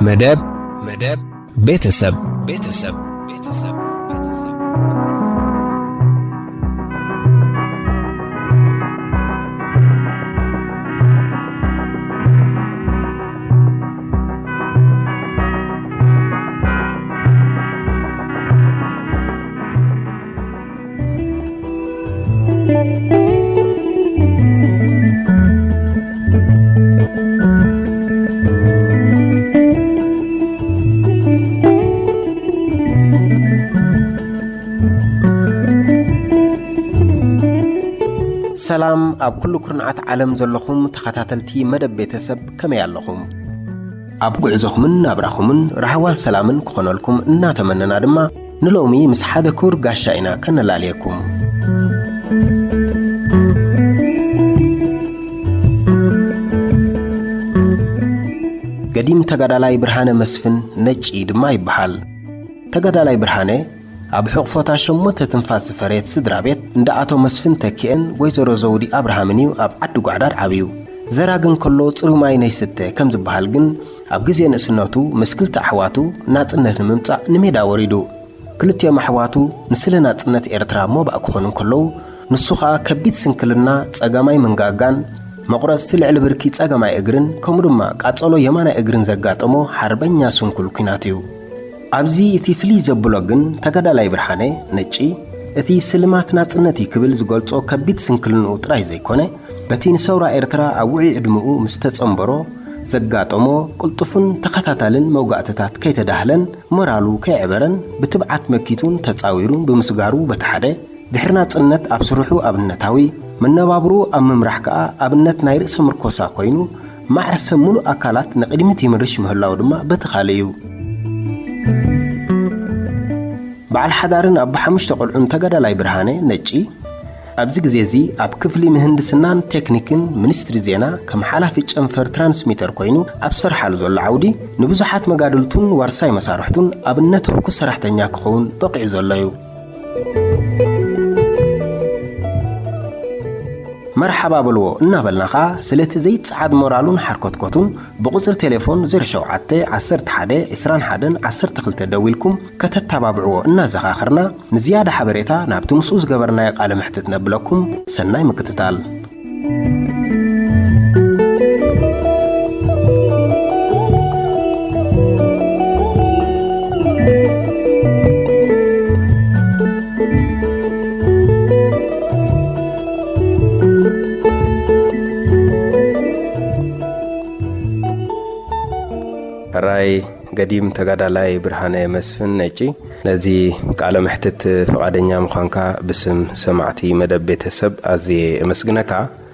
መደብ መደብ ቤተሰብ ቤተሰብ ቤተሰብ ቤተሰብ ሰላም ኣብ ኩሉ ኩርናዓት ዓለም ዘለኹም ተኸታተልቲ መደብ ቤተሰብ ከመይ ኣለኹም? ኣብ ጉዕዞኹምን ናብራኹምን ራህዋን ሰላምን ክኾነልኩም እናተመነና ድማ ንሎሚ ምስ ሓደ ክቡር ጋሻ ኢና ከነላልየኩም። ገዲም ተጋዳላይ ብርሃነ መስፍን ነጪ ድማ ይበሃል። ተጋዳላይ ብርሃነ ኣብ ሕቕፎታ ሸሞንተ ትንፋስ ዝፈረየት ስድራ ቤት እንዳ ኣቶ መስፍን ተኪኤን ወይዘሮ ዘውዲ ኣብርሃምን እዩ ኣብ ዓዲ ጓዕዳድ ዓብዩ። ዘራግ እንከሎ ጽሩይ ማይ ነይስተ ከም ዝበሃል ግን ኣብ ግዜ ንእስነቱ ምስ ክልተ ኣሕዋቱ ናጽነት ንምምጻእ ንሜዳ ወሪዱ። ክልቲኦም ኣሕዋቱ ንስለ ናጽነት ኤርትራ ሞባእ ክኾኑ እንከለዉ ንሱ ኸኣ ከቢድ ስንክልና ጸጋማይ መንጋጋን መቑረጽቲ ልዕሊ ብርኪ ጸጋማይ እግርን ከምኡ ድማ ቃጸሎ የማናይ እግርን ዘጋጠሞ ሓርበኛ ስንኩል ኲናት እዩ። ኣብዚ እቲ ፍልይ ዘብሎ ግን ተጋዳላይ ብርሃነ ነጪ እቲ ስልማት ናጽነት እዩ ክብል ዝገልጾ ከቢድ ስንክልንኡ ጥራይ ዘይኮነ በቲ ንሰውራ ኤርትራ ኣብ ውዑይ ዕድመኡ ምስ ተጸንበሮ ዘጋጠሞ ቅልጡፍን ተኸታታልን መውጋእትታት ከይተዳህለን ሞራሉ ከይዕበረን ብትብዓት መኪቱን ተጻዊሩን ብምስጋሩ በቲ ሓደ ድሕሪ ናጽነት ኣብ ስርሑ ኣብነታዊ፣ መነባብርኡ ኣብ ምምራሕ ከኣ ኣብነት ናይ ርእሰ ምርኮሳ ኮይኑ፣ ማዕረ ሰብ ምሉእ ኣካላት ንቕድሚት ይምርሽ ምህላው ድማ በቲ ካልእ እዩ። በዓል ሓዳርን ኣቦ ሓሙሽተ ቆልዑን ተጋዳላይ ብርሃነ ነጪ፣ ኣብዚ ግዜ እዚ ኣብ ክፍሊ ምህንድስናን ቴክኒክን ሚኒስትሪ ዜና ከም ሓላፊ ጨንፈር ትራንስሚተር ኮይኑ ኣብ ዝሰርሓሉ ዘሎ ዓውዲ ንብዙሓት መጋድልቱን ዋርሳይ መሳርሕቱን ኣብነት ህርኩስ ሰራሕተኛ ክኸውን በቒዑ ዘሎ እዩ። መርሓባ በልዎ እናበልና ኸኣ ስለቲ ዘይጸዓድ ሞራሉን ሓርኮትኮቱን ብቁጽሪ ቴሌፎን ዜሮ ሸውዓተ ዓሰርተ ሓደ ዕስራን ሓደን ዓሰርተ ክልተ ደዊልኩም ከተተባብዕዎ እናዘኻኸርና ንዝያዳ ሓበሬታ ናብቲ ምስኡ ዝገበርናዮ ቃለ መሕትት ነብለኩም። ሰናይ ምክትታል። ሕራይ ገዲም ተጋዳላይ ብርሃነ መስፍን ነጪ፣ ነዚ ቃለ መሕትት ፍቓደኛ ምዃንካ ብስም ሰማዕቲ መደብ ቤተሰብ ኣዝየ የመስግነካ።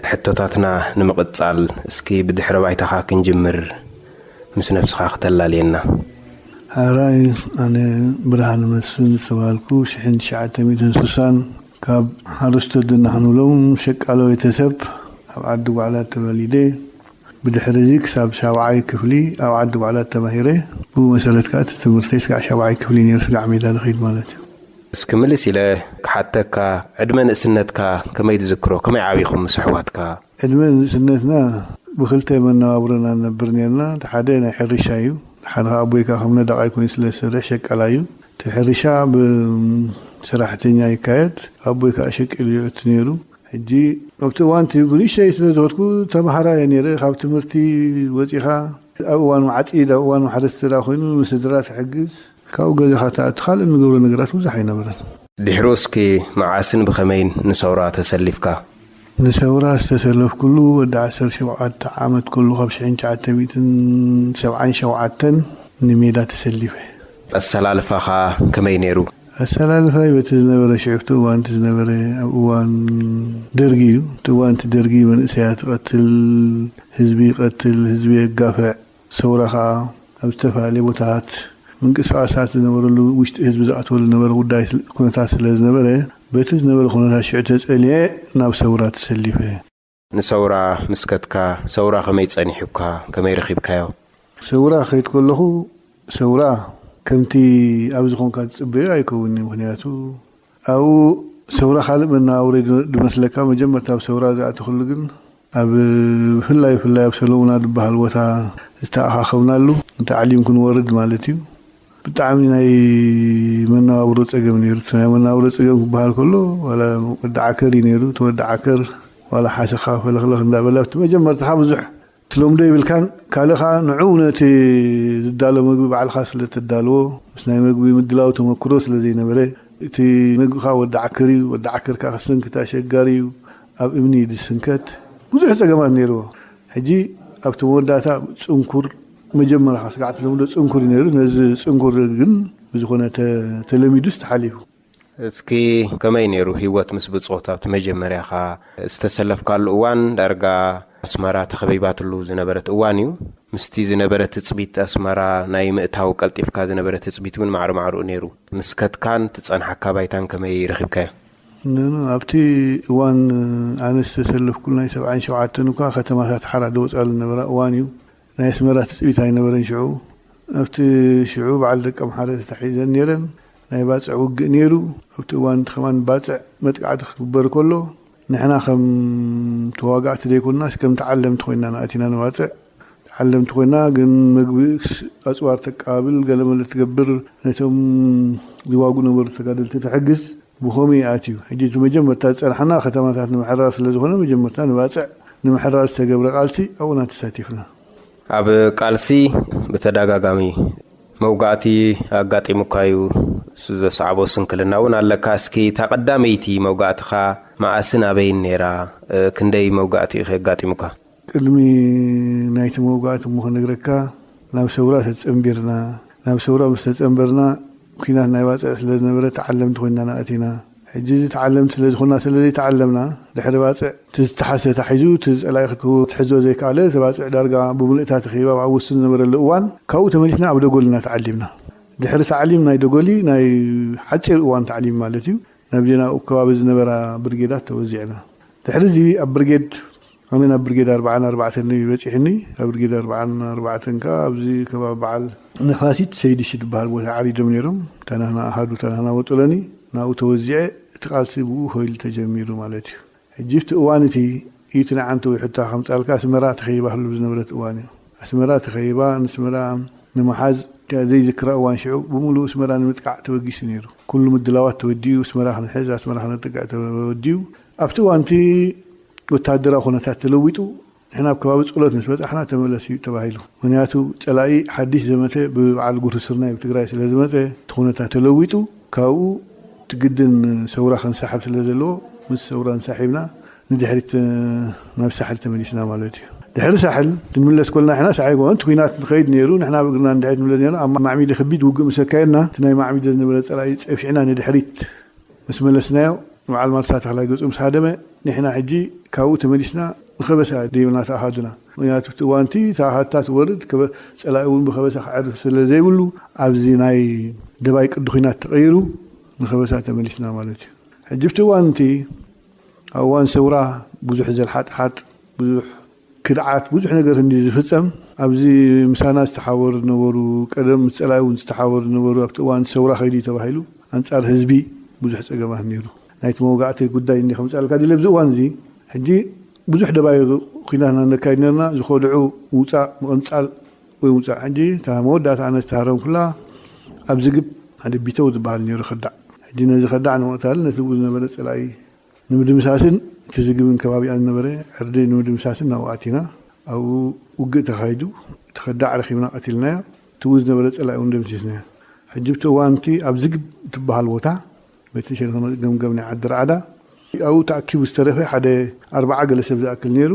ሕቶታትና ንምቕጻል፣ እስኪ ብድሕረ ባይታኻ ክንጅምር፣ ምስ ነብስኻ ክተላልየና። ሕራይ፣ ኣነ ብርሃነ መስፍን ዝተባህልኩ፣ ሽሕን ትሽዓተ ሚእትን ስሳን ካብ ሓረስቶት ዝናሕንብሎም ሸቃሎ ቤተሰብ ኣብ ዓዲ ጓዕላ ተወሊደ። ብድሕሪ እዚ ክሳብ ሻብዓይ ክፍሊ ኣብ ዓዲ ጓዕላ ተማሂረ። ብኡ መሰረት ከኣ እቲ ትምህርተይ ስጋዕ ሻብዓይ ክፍሊ ነይሩ፣ ስጋዕ ሜዳ ዝኸይድ ማለት እዩ። እስኪ ምልስ ኢለ ክሓተካ፣ ዕድመ ንእስነትካ ከመይ ትዝክሮ? ከመይ ዓቢኹም ምስ ኣሕዋትካ? ዕድመ ንእስነትና ብኽልተ መነባብሮና ንነብር ነርና። እቲ ሓደ ናይ ሕርሻ እዩ። ሓደ ኸዓ ኣቦይ ከኣ ከም ነዳቓይ ኮይኑ ስለ ዝሰርሕ ሸቃላ እዩ። እቲ ሕርሻ ብሰራሕተኛ ይካየድ። ኣቦይ ከኣ ሸቂሉ ይእቱ ነይሩ። ሕጂ ኣብቲ እዋን እቲ ብንእሽተይ ስለ ዝኸድኩ ተምሃራይ እየ ነይረ። ካብ ትምህርቲ ወጺኻ ኣብ እዋኑ ዓጺድ፣ ኣብ እዋኑ ሓረስቶት ኮይኑ ንስድራ ትሕግዝ። ካብኡ ገዚኻ ትኣቱ፣ ካልእ እንገብሮ ነገራት ብዙሕ ኣይነበረን። ድሕሩ እስኪ መዓስን ብኸመይን ንሰውራ ተሰሊፍካ? ንሰውራ ዝተሰለፍኩሉ ወዲ ዓሰርተ ሸውዓተ ዓመት ከለኹ፣ ካብ ሽሕን ትሽዓተ ሚእትን ሰብዓን ሸውዓተን ንሜዳ ተሰሊፈ። ኣሰላልፋኻ ከመይ ነይሩ? ኣሰላልፋይ በቲ ዝነበረ፣ ሽዑ እቲ እዋን እቲ ዝነበረ ኣብ እዋን ደርጊ እዩ። እቲ እዋን እቲ ደርጊ መንእሰያት ይቐትል፣ ህዝቢ ይቐትል፣ ህዝቢ የጋፍዕ። ሰውራ ኸኣ ኣብ ዝተፈላለየ ቦታታት ምንቅስቓሳት ዝነበረሉ፣ ውሽጢ ህዝቢ ዝኣትወሉ ዝነበረ ጉዳይ ስለ፣ ኩነታት ስለ ዝነበረ፣ በቲ ዝነበረ ኩነታት ሽዑ ተጸሊዐ ናብ ሰውራ ተሰሊፈ። ንሰውራ ምስ ከድካ፣ ሰውራ ከመይ ጸኒሑካ? ከመይ ረኺብካዮ? ሰውራ ክኸይድ ከለኹ፣ ሰውራ ከምቲ ኣብዚ ኾንካ ትጽበዮ ኣይከውንን እዩ። ምኽንያቱ፣ ኣብኡ ሰውራ ካልእ መነባብሮ እዩ ዝመስለካ። መጀመርታ ኣብ ሰውራ ዝኣተኽሉ ግን፣ ኣብ፣ ብፍላይ፣ ብፍላይ ኣብ ሰለሙና ዝበሃል ቦታ፣ ዝተኣኻኸብናሉ፣ ንታዕሊም ክንወርድ ማለት እዩ። ብጣዕሚ ናይ መነባብሮ ጸገም ነይሩ። እቲ ናይ መነባብሮ ጸገም ክበሃል ከሎ፣ ዋላ ወዲ ዓከር እዩ ነይሩ። እቲ ወዲ ዓከር ዋላ ሓሰኻ ፈለኽለኽ እንዳበላ፣ ኣብቲ መጀመርታኻ ብዙሕ ትለምዶ ይብልካን፣ ካልእ ኸኣ ንዕኡ ነቲ ዝዳሎ መግቢ ባዕልኻ ስለ ተዳልዎ፣ ምስ ናይ መግቢ ምድላው ተመክሮ ስለ ዘይነበረ፣ እቲ መግቢ ኸኣ ወዲ ዓከር እዩ። ወዲ ዓከር ከኣ ክሰንክት ኣሸጋሪ እዩ። ኣብ እምኒ እዩ ዝስንከት። ብዙሕ ጸገማት ነይርዎ። ሕጂ ኣብቲ መወዳእታ ጽንኩር፣ መጀመርያ ኸኣ ስጋዕ ትለምዶ ጽንኩር እዩ ነይሩ። ነዚ ጽንኩር ግን ብዝኾነ ተ-፣ ተለሚዱስ ተሓሊፉ። እስኪ ከመይ ነይሩ ህይወት ምስ ብጾት ኣብቲ መጀመርያኻ ዝተሰለፍካሉ እዋን? ዳርጋ ኣስመራ ተኸቢባትሉ ዝነበረት እዋን እዩ። ምስቲ ዝነበረ ትጽቢት ኣስመራ ናይ ምእታው ቀልጢፍካ ዝነበረ ትጽቢት እውን ማዕረ ማዕረኡ ነይሩ። ምስ ከድካን ትጸንሓካ ባይታን ከመይ ረኺብካዮ? ንኑ ኣብቲ እዋን ኣነ ዝተሰለፍኩሉ ናይ ሰብዓን ሸውዓተን እኳ ከተማታት ሓራ ዝወጻሉ ዝነበራ እዋን እዩ። ናይ ኣስመራ ትጽቢት ኣይነበረን ሽዑ። ኣብቲ ሽዑ በዓል ደቀምሓረ ተታሒዘን ነይረን። ናይ ባጽዕ ውግእ ነይሩ። ኣብቲ እዋን እቲ ከማን ባጽዕ መጥቃዕቲ ክግበር ከሎ፣ ንሕና ከም ተዋጋእቲ ዘይኮንናስ ከም ተዓለምቲ ኮይና ንኣቲና ንባጽዕ። ተዓለምቲ ኮይና ግን መግቢ ኣጽዋር ተቀባብል፣ ገለመለ ትገብር፣ ነቶም ዝዋግኡ ነበሩ ተጋደልቲ ትሕግዝ። ብኸምኡ እዩ ኣትዩ። ሕጂ እቲ መጀመርታ ዝጸንሓና ከተማታት ንምሕራር ስለ ዝኾነ፣ መጀመርታ ንባጽዕ ንምሕራር ዝተገብረ ቃልሲ ኣብኡ ኢና ተሳቲፍና። ኣብ ቃልሲ ብተደጋጋሚ መውጋእቲ ኣጋጢሙካ እዩ። እሱ ዘስዓቦ ስንክልና እውን ኣለካ። እስኪ እታ ቀዳመይቲ መውጋእትኻ መኣስን ኣበይን ነይራ? እ፣ ክንደይ መውጋእቲ እዩ ኣጋጢሙካ? ቅድሚ ናይቲ መውጋእቲ እሞ ክነግረካ፣ ናብ ሰውራ ተጸንቢርና። ናብ ሰውራ ምስ ተጸንበርና፣ ኲናት ናይ ባጽዕ ስለ ዝነበረ፣ ተዓለምቲ ኮይንና ኣቲና። ሕጂ እዚ ተዓለምቲ ስለ ዝኾንና፣ ስለ ዘይተዓለምና፣ ድሕሪ ባጽዕ እቲ ዝተሓሰ ታሒዙ፣ እቲ ጸላኢ ክትሕዞ ዘይከኣለ፣ እቲ ባጽዕ ዳርጋ ብምልእታ ተኸቢባ ኣብ ውሱን ዝነበረሉ እዋን፣ ካብኡ ተመሊስና ኣብ ደጎል ኢና ተዓሊምና። ድሕሪ ታዕሊም ናይ ደጎሊ ናይ ሓጺር እዋን ታዕሊም ማለት እዩ፣ ናብ ዜና ከባቢ ዝነበራ ብርጌዳት ተወዚዕና። ድሕሪ እዚ ኣብ ብርጌድ፣ ኣነ ናብ ብርጌድ ኣርብዓን ኣርባዕተን እዩ በጺሕኒ። ኣብ ብርጌድ ኣርብዓን ኣርባዕተን ከኣ ኣብዚ ከባቢ በዓል ነፋሲት ሰይድሺ ዝበሃል ቦታ ዓሪዶም ነይሮም። እታ ናህና ኣሃዱ፣ እታ ናህና ወጠሎኒ፣ ናብኡ ተወዚዐ። እቲ ቃልሲ ብኡ ሆይል ተጀሚሩ ማለት እዩ። ሕጂ ኣብቲ እዋን እቲ፣ እቲ ንዓንተ ወይ ሕቶ ከምጻልካ፣ ኣስመራ ተኸይባ ህሉ ዝነበረት እዋን እዩ። ኣስመራ ተኸይባ፣ ንስመራ ንምሓዝ ዘይዝክራ እዋን ሽዑ፣ ብምሉእ ኣስመራ ንምጥቃዕ ተበጊሱ ነይሩ። ኩሉ ምድላዋት ተወዲኡ፣ ኣስመራ ክንሕዝ፣ ኣስመራ ክነጥቅዕ ተወዲኡ። ኣብቲ እዋን እቲ ወታደራዊ ኩነታት ተለዊጡ፣ ንሕና ኣብ ከባቢ ጸሎት ምስ በጻሕና ተመለስ እዩ ተባሂሉ። ምኽንያቱ ጸላኢ ሓድሽ ዘመተ ብበዓል ጉርሱርናይ ብትግራይ ስለ ዝመጸ፣ እቲ ኩነታት ተለዊጡ፣ ካብኡ እቲ ግድን ሰውራ ክንሳሕብ ስለ ዘለዎ፣ ምስ ሰውራ እንሳሒብና ንድሕሪት፣ እ፣ ናብ ሳሕል ተመሊስና ማለት እዩ። ድሕሪ ሳሕል ክንምለስ ኮልና፣ ንሕና ሳሕል ኮን፣ እቲ ኲናት ንኸይድ ነይሩ፣ ንሕና ብእግርና ንድሕሪት ንምለስ ነይሩ። ኣብ ማዕሚደ ከቢድ ውግእ ምስ ኣካየድና፣ እቲ ናይ ማዕሚደ ዝነበረ ጸላኢ ጸፊዕና ንድሕሪት ምስ መለስናዮ፣ ንበዓል ማርሳ ተኽላይ ገጹ ምስ ሃደመ፣ ንሕና ሕጂ ካብኡ ተመሊስና ንኸበሳ ደይብና ተኣሃዱና። ምኽንያቱ እቲ እዋንቲ ተኣሃድታ ትወርድ፣ ከበ-፣ ጸላኢ እውን ብኸበሳ ክዕርፍ ስለ ዘይብሉ፣ ኣብዚ ናይ ደባይ ቅዲ ኲናት ተቐይሩ ንኸበሳ ተመሊስና ማለት እዩ። ሕጂ ኣብቲ እዋን እቲ፣ ኣብ እዋን ሰውራ ብዙሕ ዘልሓጥሓጥ፣ ብዙሕ ክድዓት፣ ብዙሕ ነገር እንዲ ዝፍጸም፣ ኣብዚ ምሳና ዝተሓወሩ ዝነበሩ፣ ቀደም ምስ ጸላኢ እውን ዝተሓወሩ ዝነበሩ፣ ኣብቲ እዋን ሰውራ ከይዱ ተባሂሉ፣ ኣንጻር ህዝቢ ብዙሕ ጸገማት ነይሩ። ናይቲ መውጋእቲ ጉዳይ እንዲ ከምጻልካ ድለ ኣብዚ እዋን እዚ፣ ሕጂ ብዙሕ ደባይ ኲናትና ነካይድ ነርና፣ ዝኸድዑ ውጻእ፣ ምቕንጻል ወይ ውጻእ። ሕጂ እታ መወዳእታ ኣነ ዝተሃረምኩላ ኣብ ዝግብ ሓደ ቢተው ዝበሃል ነይሩ ከዳዕ። ሕጂ ነዚ ከዳዕ ንምቕታል ነቲ ብኡ ዝነበረ ጸላኢ ንምድምሳስን እቲ ዝግብን ከባቢኣን ዝነበረ ዕርዲ ንምድምሳስን ናብኡ ኣቲና። ኣብኡ ውግእ ተኻይዱ። እቲ ከዳዕ ረኺብና ቀቲልናዮ። እቲ ብኡ ዝነበረ ጸላኢ እውን ደምሲስናዮ። ሕጂ ኣብቲ እዋን እቲ ኣብ ዝግብ እትበሃል ቦታ፣ ቤት ሸንኮ ገምገም ናይ ዓዲ ርዓዳ፣ ኣብኡ ተኣኪቡ ዝተረፈ ሓደ ኣርብዓ ገለ ሰብ ዝኣክል ነይሩ።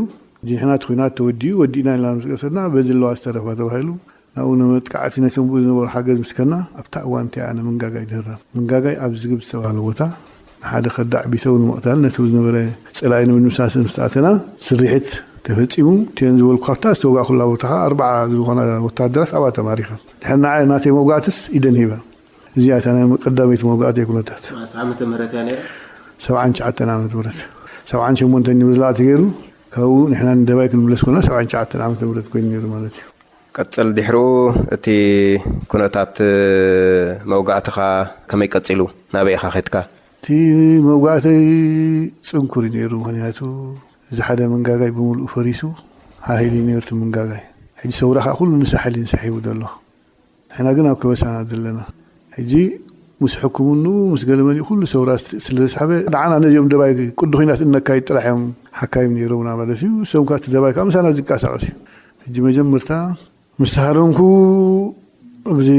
ንሕና እቲ ኲናት ተወዲኡ፣ ወዲእና ኢልና ምስ ቀሰድና፣ በዚ ኣለዋ ዝተረፋ ተባሂሉ፣ ናብኡ ንመጥቃዕቲ ነቶም ብኡ ዝነበሩ ሓገዝ ምስ ከድና፣ ኣብታ እዋን እቲኣ ኣነ ምንጋጋይ ዝህረም። ምንጋጋይ ኣብ ዝግብ ዝተባህለ ቦታ፣ ንሓደ ከዳዕ ቢተው ንምቕታል፣ ነቲ ዝነበረ ጸላኢ ንምድምሳስ ምስ ኣተና፣ ስርሒት ተፈጺሙ። እተን ዝበልኩ፣ ካብታ ዝተወጋእኩላ ቦታ ኸዓ ኣርብዓ ዝኾና ወታደራት ኣብኣ ተማሪኸን። ድሕሪ ንዓይ ናተይ መውጋእትስ ኢደን ሂበን። እዚኣ እታ ናይ ቀዳመይቲ መውጋእተይ ኩነታት። መኣስ ዓመተ ምህረት እያ ነይራ? ሰብዓን ትሽዓተን ዓመተ ምህረት። ሰብዓን ሸሞንተን እዩ ምዝላዕ ተገይሩ። ካብኡ ንሕና ንደባይ ክንምለስ ኮና ሰብዓን ትሽዓተን ዓመተ ምህረት ኮይኑ ነይሩ ማለት እዩ። ቀጽል ድሕሩ እቲ ኩነታት መውጋእትኻ ከመይ ቀጺሉ? ናበይ ኢኻ ኸድካ? እቲ መውጋእተይ ጽንኩር እዩ ነይሩ። ምኽንያቱ እዚ ሓደ መንጋጋይ ብምሉኡ ፈሪሱ፣ ሃሂል እዩ ነይሩ እቲ መንጋጋይ። ሕጂ ሰውራ ከዓ ኩሉ ንሳሕል እዩ ንሳሒቡ ዘሎ። ንሕና ግን ኣብ ከበሳና ዘለና። ሕጂ ምስ ሕክምንኡ ምስ ገለ መሊኡ ኩሉ ሰውራ ስለ ዘስሓበ፣ ንዓና ነዚኦም ደባይ ቅዲ ኹናት እነካይድ ጥራሕ እዮም ሓካይም ነይሮምና ማለት እዩ። እሶም ከዓ እቲ ደባይ ከዓ ምሳና ዝንቀሳቐስ እዩ። ሕጂ መጀመርታ ምስ ተሃረምኩ ኣብዚ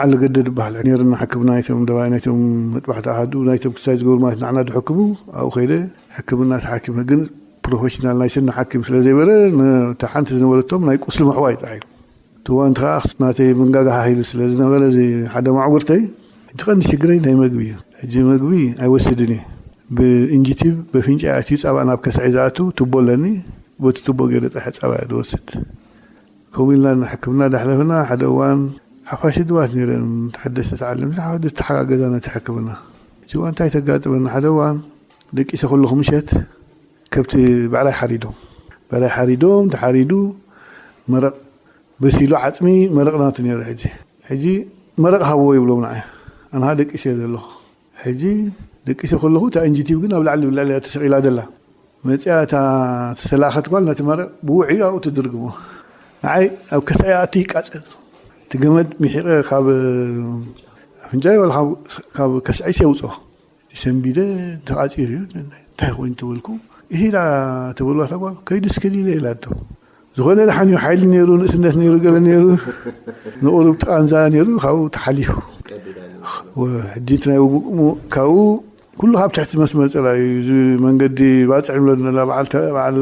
ዓለገደ ዝበሃል ነይርና። ሕክምና ናይቶም ደባይ ናይቶም መጥባሕቲ ኣሃዱ ናይቶም ክሳይ ዝገብሩ ማለት ንዓና ዝሕክሙ ኣብኡ ከይደ ሕክምና ተሓኪመ። ግን ፕሮፌሽናል ናይ ስኒ ሓኪም ስለ ዘይበረ፣ ነታ ሓንቲ ዝነበረቶም ናይ ቁስሊ ምሕዋይ ጥራሕ እዩ። እቲ እዋንቲ ከዓ ናተይ መንጋጋ ሃሂሉ ስለ ዝነበረ፣ እዚ ሓደ ማዕጉርተይ፣ እቲ ቀንዲ ሽግረይ ናይ መግቢ እዩ። ሕጂ መግቢ ኣይወስድን እየ። ብኢንጂቲቭ በፍንጫ ኣትዩ ፃባ ናብ ከስዐ ዝኣቱ ቱቦ ኣለኒ። በቲ ቱቦ ገይረ ጥራሕ ፃባ እየ ዝወስድ። ከምኡ ኢልና ንሕክምና ዳሕለፍና ሓደ እዋን ሓፋሽ ድባት ነይረን ተሓደስቲ ተዓለምቲ ሓደ ዝተሓጋገዛ ነቲ ሕክምና። እቲ እዋን እንታይ ተጋጥመና? ሓደ እዋን ደቂሰ ከለኹ ምሸት ከብቲ ብዕራይ ሓሪዶም። ብዕራይ ሓሪዶም፣ ተሓሪዱ መረቕ በሲሉ ዓጽሚ መረቕ ናቱ ነይሩ። ሕጂ፣ ሕጂ መረቕ ሃብዎ ይብሎም ንዓይ። ኣነ ደቂሰ እየ ዘለኹ። ሕጂ ደቂሰ ከለኹ እታ ኢንጂቲቭ ግን ኣብ ላዕሊ ብላዕሊ እያ ተሰቒላ ዘላ። መጽያ እታ ተሰላኸት ጓል ነቲ መረቕ ብውዕዩ ኣብኡ ትድርግሞ። ንዓይ ኣብ ከስዐ ኣቱ ይቃጸል። እቲ ገመድ ሚሒቐ ካብ ኣፍንጫይ ወላ ካብ፣ ካብ ከስዐይስ የውፅኦ። ሰንቢደ ተቓፂሩ እዩ። እንታይ ኮይኑ ተበልኩ። ኢሂዳ ተበልዋ እታ ጓል። ከይዱ እስከ ሊለ ኢላቶ። ዝኾነ ደሓን እዩ፣ ሓይሊ ነይሩ፣ ንእስነት ነይሩ፣ ገለ ነይሩ፣ ንቑሩብ ቃንዛ ነይሩ፣ ካብኡ ተሓሊፉ። ወ-፣ ሕጂ እቲ ናይ ውግእ ሙ-፣ ካብኡ ኩሉ ካብ ትሕቲ መስመር ጸላኢ እዩ። እዚ መንገዲ ባጽዕ ንብሎ ዘለና በዓል ተ-፣ በዓል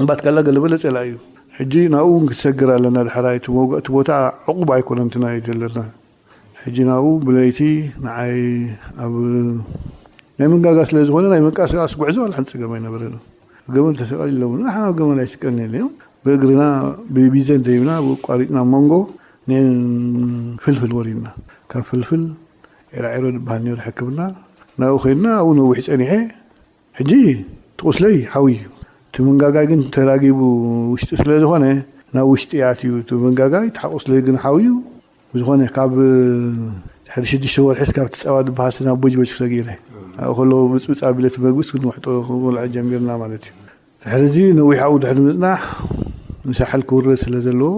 ባትካላ ገለ በለ ጸላኢ እዩ። ሕጂ ናብኡ እውን ክትሰግር ኣለና። ድሕራይ እቲ መውጋእቲ ቦታ ዕቑብ ኣይኮነን እቲ ናይ ዘለና። ሕጂ ናብኡ ብለይቲ ንዓይ ኣብ ናይ መንጋጋ ስለ ዝኾነ ናይ ምንቅስቃስ ጉዕዞ ዋላ ሓንቲ ጸገም ኣይነበረን። ገመድ ተሰቐሉ ኣለዉ። ንሕና ኣብ ገመድ ኣይስቀልን እዮም። ብእግርና ብቢዘን ደይብና ብቋሪጥና መንጎ ን-፣ ፍልፍል ወሪድና። ካብ ፍልፍል ዒራዒሮ ዝበሃል ነይሩ ሕክምና። ናብኡ ከይድና ኣብኡ ነዊሕ ጸኒሐ። ሕጂ እቲ ቁስለይ ሓውዩ እዩ። እቲ መንጋጋይ ግን ተራጊቡ ውሽጢ ስለ ዝኾነ ናብ ውሽጢ ኣትዩ። እቲ መንጋጋይ እቲ ቁስለይ ግን ሓውዩ። ብዝኾነ ካብ ድሕሪ ሽዱሽተ ወርሒ እስካብ እቲ ጸባ ዝበሃል ናብ ቦጅቦጅ ክሰጊረ። ኣብኡ ከለዉ ብጽብጽ ኣቢለ እቲ መግቢ ክንውሕጦ ክንበልዖ ጀሚርና ማለት እዩ። ድሕሪ እዚ ነዊሕ ኣብኡ ድሕሪ ምጽናሕ ንሳሕል ክውረድ ስለ ዘለዎ፣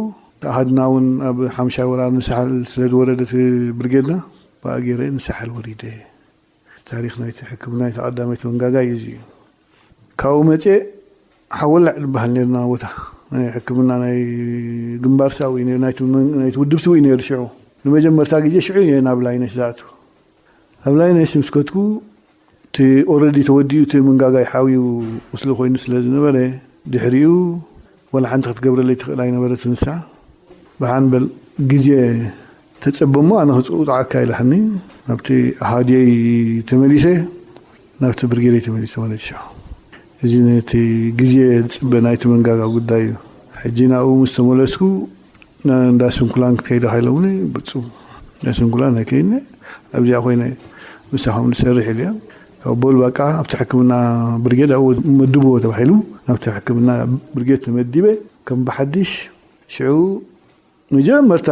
ኣሃድና እውን ኣብ ሓምሻይ ወራር ንሳሕል ስለ ዝወረደ እቲ ብርጌድና፣ ብኣ ገይረ ንሳሕል ወሪደ። ታሪኽ ናይቲ ሕክምና ናይቲ ቀዳመይቲ መንጋጋ እዩ እዚ እዩ። ካብኡ መጽየ ሓወላዕ ዝበሃል ነይርና ቦታ ናይ ሕክምና ናይ ግንባር ሳዊ ነይሩ፣ ናይቲ መን-፣ ናይቲ ውድብ ስዊ ነይሩ ሽዑ። ንመጀመርታ ግዜ ሽዑ እየ ናብ ላይነሽ ዝኣትው። ኣብ ላይነሽ ምስ ከድኩ እቲ ኦረዲ ተወዲኡ እቲ መንጋጋይ ሓውዩ ቁስሊ ኮይኑ ስለ ዝነበረ ድሕሪኡ ወላ ሓንቲ ክትገብረለይ ትኽእል ኣይነበረትን ንሳ። ብሓንበል ግዜ ተጸበሞ ኣነ ክጽውዓካ ኢላሕኒ ናብቲ ኣሃድየይ ተመሊሰ ናብቲ ብርጌደይ ተመሊሰ ማለት እዩ። እዚ ነቲ ግዜ ዝጽበ ናይቲ መንጋጋ ጉዳይ እዩ። ሕጂ ናብኡ ምስ ተመለስኩ ና-፣ እንዳ ስንኩላን ክትከይድ ኢኻ ኢሎምኒ። ብጹም እንዳ ስንኩላን ኣይከይድኒ። ኣብዚኣ ኮይነ ምሳኹም ዝሰርሕ ኢለ። ካብ ቦል በቃ ኣብቲ ሕክምና ብርጌድ ኣብኡ መድብዎ ተባሂሉ ናብቲ ሕክምና ብርጌድ ተመዲበ። ከም ብሓድሽ ሽዑ መጀመርታ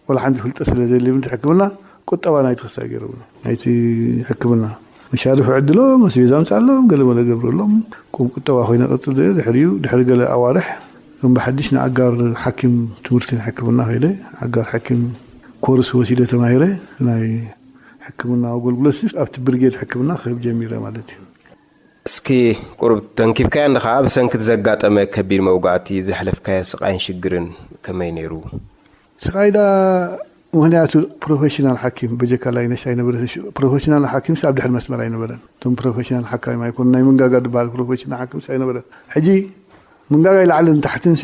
ወላ ሓንቲ ፍልጠት ስለ ዘድልየኒ እቲ ሕክምና ቁጠባ ናይቲ ክሳይ ገይሮምኒ። ናይቲ ሕክምና መሻርፍ ዕድሎም፣ ኣስቤዛ ምጻሎም፣ ገለ መለ ገብረሎም። ቁም ቁጠባ ኮይነ ቀጽል ዘየ ድሕሪኡ ድሕሪ ገለ ኣዋርሕ ከም ብሓድሽ ንኣጋር ሓኪም ትምህርቲ ናይ ሕክምና ከይደ ኣጋር ሓኪም ኮርስ ወሲደ ተማሂረ ናይ ሕክምና ኣገልግሎት ኣብቲ ብርጌድ ሕክምና ክህብ ጀሚረ ማለት እዩ። እስኪ ቁሩብ ተንኪፍካያ እንድኻ፣ ብሰንኪ እቲ ዘጋጠመ ከቢድ መውጋእቲ ዘሕለፍካዮ ስቓይን ሽግርን ከመይ ነይሩ? ስቓይ ዳ ምኽንያቱ ፕሮፌሽናል ሓኪም በጀካ ላይነሽ ኣይነበረትን። ሽ-፣ ፕሮፌሽናል ሓኪምስ ኣብ ድሕሪ መስመር ኣይነበረን። እቶም ፕሮፌሽናል ሓካይም ኣይኮኑ፣ ናይ መንጋጋ ዝበሃል ፕሮፌሽናል ሓኪምስ ኣይነበረን። ሕጂ መንጋጋ ላዕልን ታሕትንሲ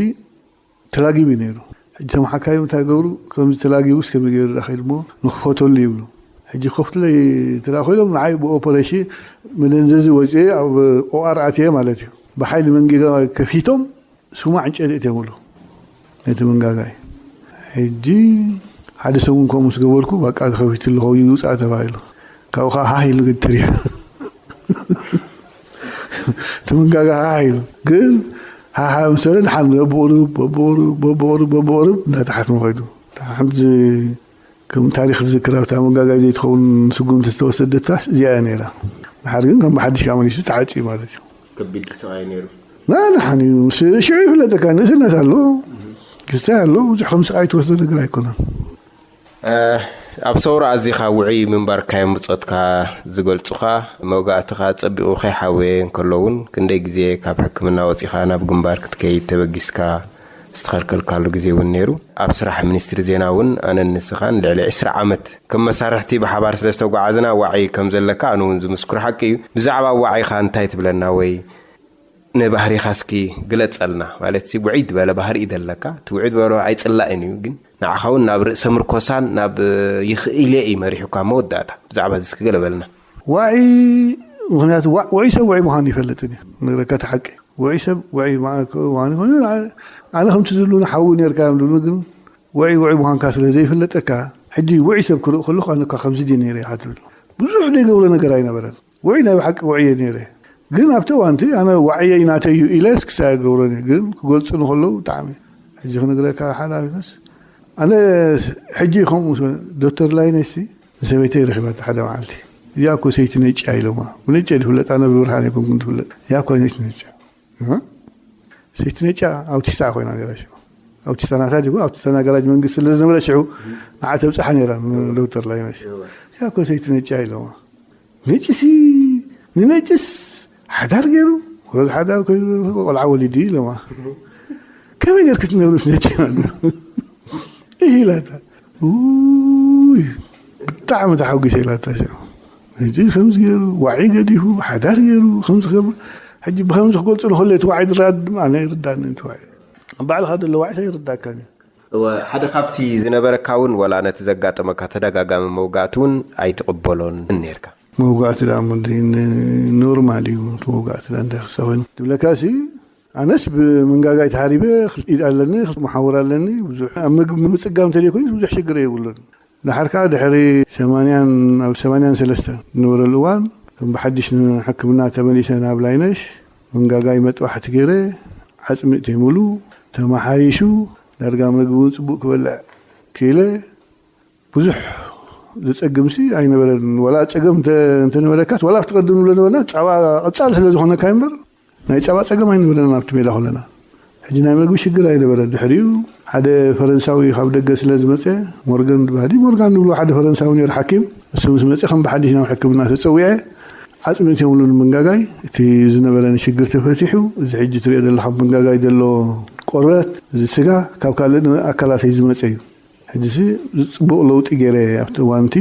ተላጊቡ እዩ ነይሩ። ሕጂ እቶም ሓካይም እንታይ ገብሩ? ከምዚ ተላጊቡስ ከመይ ገይሩ ዳኸ ኢሉ እሞ ንኽፈተሉ ይብሉ። ሕጂ ከፍትለይ ተላኺሎም ንዓይ ብኦፐሬሽን መደንዘዚ ወፅኤ ኣብ ኦኣር ኣትየ ማለት እዩ። ብሓይሊ መንጌጋ ከፊቶም ስማ ዕንጨይቲ እትዮምሉ ነቲ መንጋጋይ። ሕጂ ሓደ ሰሙን ከምኡ ምስ ገበርኩ በቃ ተኸፊቱ ኣለኹ ይውፃእ ተባሂሉ። ካብኡ ከዓ ሃህ ኢሉ ግትር እዩ። እቲ መንጋጋ ሃህ ኢሉ ግን ሃሃ ምስ በለ ድሓን በብቑሩብ በብቑሩብ በብቑሩብ በብቑሩብ እንዳተሓትመ ኸይዱ። እታ ሓንቲ ከም ታሪኽ ዝዝክራ እታ መንጋጋ ዘይትኸውን ስጉምቲ ዝተወሰደታስ እዚኣ እያ ነይራ። ድሓር ግን ከም ብሓድሽ ከዓ መሊሱ ተዓፅዩ ማለት እዩ። ከቢድ ስቓይ ነይሩ። ናድሓን እዩ። ምስ ሽዑ ይፍለጠካ፣ ንእስነት ኣሎ፣ ክስታይ ኣሎ፣ ብዙሕ ከም ስቃይ ትወስዶ ነገር ኣይኮነን። ኣብ ሰውራ ኣዚኻ ውዑይ ምንባርካዮም ብጾትካ ዝገልጹኻ፣ መውጋእትኻ ጸቢቑ ከይሓወየ እንከሎ እውን ክንደይ ግዜ ካብ ሕክምና ወጺኻ ናብ ግንባር ክትከይድ ተበጊስካ ዝተኸልከልካሉ ግዜ እውን ነይሩ። ኣብ ስራሕ ሚኒስትሪ ዜና እውን ኣነን ንስኻን ልዕሊ ዕስራ ዓመት ከም መሳርሕቲ ብሓባር ስለ ዝተጓዓዝና ዋዒ ከም ዘለካ ኣነ እውን ዝምስክሮ ሓቂ እዩ። ብዛዕባ ዋዒኻ እንታይ ትብለና ወይ ንባህሪኻ እስኪ ግለጸልና? ማለት ሲ ውዒድ ዝበለ ባህሪ እዩ ዘለካ። እቲ ውዒድ ዝበለ ኣይጽላእን እዩ፣ ግን ንዓኻ እውን ናብ ርእሰ ምርኮሳን ናብ ይኽእለ እዩ መሪሑካ። መወዳእታ ብዛዕባ እዚ እስኪ ገለ በልና። ዋዒ፣ ምኽንያቱ ዋ-፣ ውዑይ ሰብ ውዑይ ምዃኑ ይፈልጥን እዩ። ነግረካ እቲ ሓቂ። ውዑይ ሰብ ውዑይ ምዃኑ ይፈልጥ። ኣነ ከምቲ ዝብሉኒ ሓዊ ነርካ እዮም ዝብሉኒ፣ ግን ውዑይ ውዑይ ምዃንካ ስለ ዘይፍለጠካ፣ ሕጂ ውዑይ ሰብ ክርኢ ከለኹ ኣነ እኳ ከምዚ ድየ ነይረ ኢኻ ትብል። ብዙሕ ዘይገብሮ ነገር ኣይነበረን። ውዑይ ናይ ብሓቂ ውዑይ እየ ነይረ። ግን ኣብቲ እዋንቲ ኣነ ዋዕየይ ናተይ እዩ ኢለ ክሳይ ኣይገብሮን እየ። ግን ክገልጹ ንከለዉ ብጣዕሚ። ሕጂ ክነግረካ ሓደ ኣብነትስ፣ ኣነ ሕጂ ከምኡ ዶክተር ላይነሽ ንሰበይተይ ረኺባታ ሓደ መዓልቲ። እዚኣ እኮ ሰይቲ ነጭያ ኢሎማ። ብነጭያ ዝፍለጥ ኣነ ብብርሃን ኣይኮንኩን ዝፍለጥ። እዚኣ እኮ ነጭ ነጭያ። እህ? ሰይቲ ነጭያ ኣውቲስታ ኮይና ነይራ ሽዑ። ኣውቲስታ ናታ ዲኹ? ኣውቲስታ ናይ ጋራጅ መንግስቲ ስለ ዝነበረ ሽዑ ንዓ ተብጽሓ ነይራ ንዶክተር ላይነሽ። እዚኣ እኮ ሰይቲ ነጭያ ኢሎማ። ነጭሲ፣ ንነጭስ ሓዳር ገይሩ፣ ወረግ ሓዳር ኮይኑ ቆልዓ ወሊዱ ኢሎማ። ከመይ ጌርክ ትነብርስ ነጭ? ኢላታ። ውይ፣ ብጣዕሚ ተሓጒሰ ኢላታ ሽዑ። ነጭ ከምዚ ገይሩ፣ ዋዒ ገዲፉ፣ ሓዳር ገይሩ፣ ከምዚ ገብሩ። ሕጂ ብኸምዚ ክገልጹ ንኸሎ እቲ ዋዒ ዝረኣድ ድማ ኣነ ይርዳእኒ እቲ ዋዒ። ኣብ ባዕልኻ ዘሎ ዋዒ ኣይርዳእካን እዩ። እወ፣ ሓደ ካብቲ ዝነበረካ እውን ወላ ነቲ ዘጋጠመካ ተደጋጋሚ መውጋእቲ እውን ኣይትቕበሎን ነርካ። መውጋእቲ ደኣ እሞ እንዲ ን-፣ ኖርማል እዩ። መውጋእቲ ደኣ እንታይ ክሳ ኮይኑ ትብለካሲ፣ ኣነስ ብመንጋጋይ ተሃሪበ፣ ክልተ ኢድ ኣለኒ፣ ክልተ መሓውር ኣለኒ፣ ብዙሕ ኣብ ምግቢ ምጽጋም እንተደይ ኮይኑስ ብዙሕ ሽግር የብሉን። ደሓር ከኣ ድሕሪ ሰማንያን፣ ኣብ ሰማንያን ሰለስተን ዝነበረሉ እዋን፣ ከም ብሓድሽ ንሕክምና ተመሊሰ ናብ ላይነሽ፣ መንጋጋይ መጥባሕቲ ገይረ፣ ዓጽሚ እተይምሉ ተመሓይሹ፣ ዳርጋ መግቢ እውን ጽቡቕ ክበልዕ ክኢለ፣ ብዙሕ ዝጸግምሲ ኣይነበረን። ዋላ ጸገም እንተ-፣ እንተነበረካስ፣ ዋላ ኣብቲ ቀደም ንብሎ ነበርና፣ ጸባ ቀጻሊ ስለ ዝኾነካ እምበር፣ ናይ ጸባ ጸገም ኣይነበረን ኣብቲ ሜዳ ከለና። ሕጂ ናይ መግቢ ሽግር ኣይነበረን። ድሕሪኡ ሓደ ፈረንሳዊ ካብ ደገ ስለ ዝመጸ፣ ሞርጋን ዝበሃል እዩ። ሞርጋን ንብሎ ሓደ ፈረንሳዊ ነይሩ ሓኪም። እሱ ምስ መጸ ከም ብሓድሽ ናብ ሕክምና ተጸዊዐ። ዓጽሚ እትየምሉን መንጋጋይ፣ እቲ ዝነበረኒ ሽግር ተፈቲሑ። እዚ ሕጂ ትሪኦ ዘለኻ ኣብ መንጋጋይ ዘሎ ቆርበት፣ እዚ ስጋ ካብ ካልእ ኣካላተይ ዝመጸ እዩ። ሕጂሲ ጽቡቕ ለውጢ ገይረ ኣብቲ እዋንቲ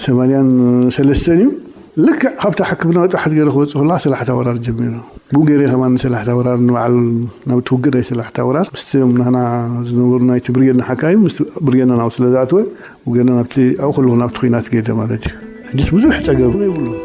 ሰማንያን ሰለስተን እዩ። ልክዕ ካብታ ሕክምና መጥባሕቲ ገይረ ክወጽእ ከለኹ ሰላሕታ ወራር ጀሚሩ። ብኡ ገይረ ከማን ሰላሕታ ወራር ንባዕሉ ናብቲ ውግእ ናይ ሰላሕታ ወራር ምስቲ ናህና ዝነበሩ ናይቲ ብርጌድና ሓካይም ምስቲ ብርጌድና ናብኡ ስለ ዝኣተወ ውግእና ናብቲ ኣብኡ ከለኹ ናብቲ ኲናት ገይረ ማለት እዩ። ሕጂስ ብዙሕ ጸገም የብሉን።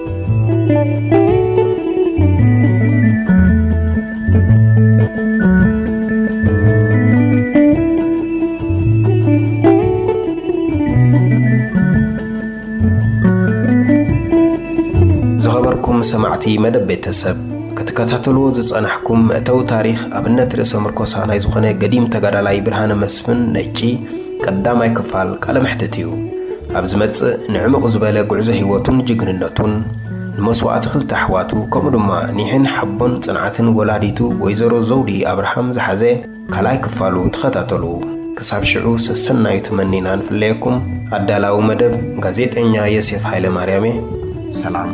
ዝኸበርኩም ሰማዕቲ መደብ ቤተሰብ፣ ክትከታተልዎ ዝጸናሕኩም መእተዊ ታሪኽ ኣብነት ርእሰ ምርኮሳ ናይ ዝኾነ ገዲም ተጋዳላይ ብርሃነ መስፍን ነጪ ቀዳማይ ክፋል ቃለ መሕትት እዩ። ኣብ ዝመጽእ ንዕሙቕ ዝበለ ጉዕዞ ህይወቱን ጅግንነቱን፣ ንመስዋእቲ ክልተ ኣሕዋቱ፣ ከምኡ ድማ ኒሕን ሓቦን ጽንዓትን ወላዲቱ ወይዘሮ ዘውዲ ኣብርሃም ዝሓዘ ካልኣይ ክፋሉ ተኸታተሉ። ክሳብ ሽዑ ሰሰናዩ ተመኒና ንፍለየኩም። ኣዳላዊ መደብ ጋዜጠኛ ዮሴፍ ሃይለ ማርያም እየ። ሰላም።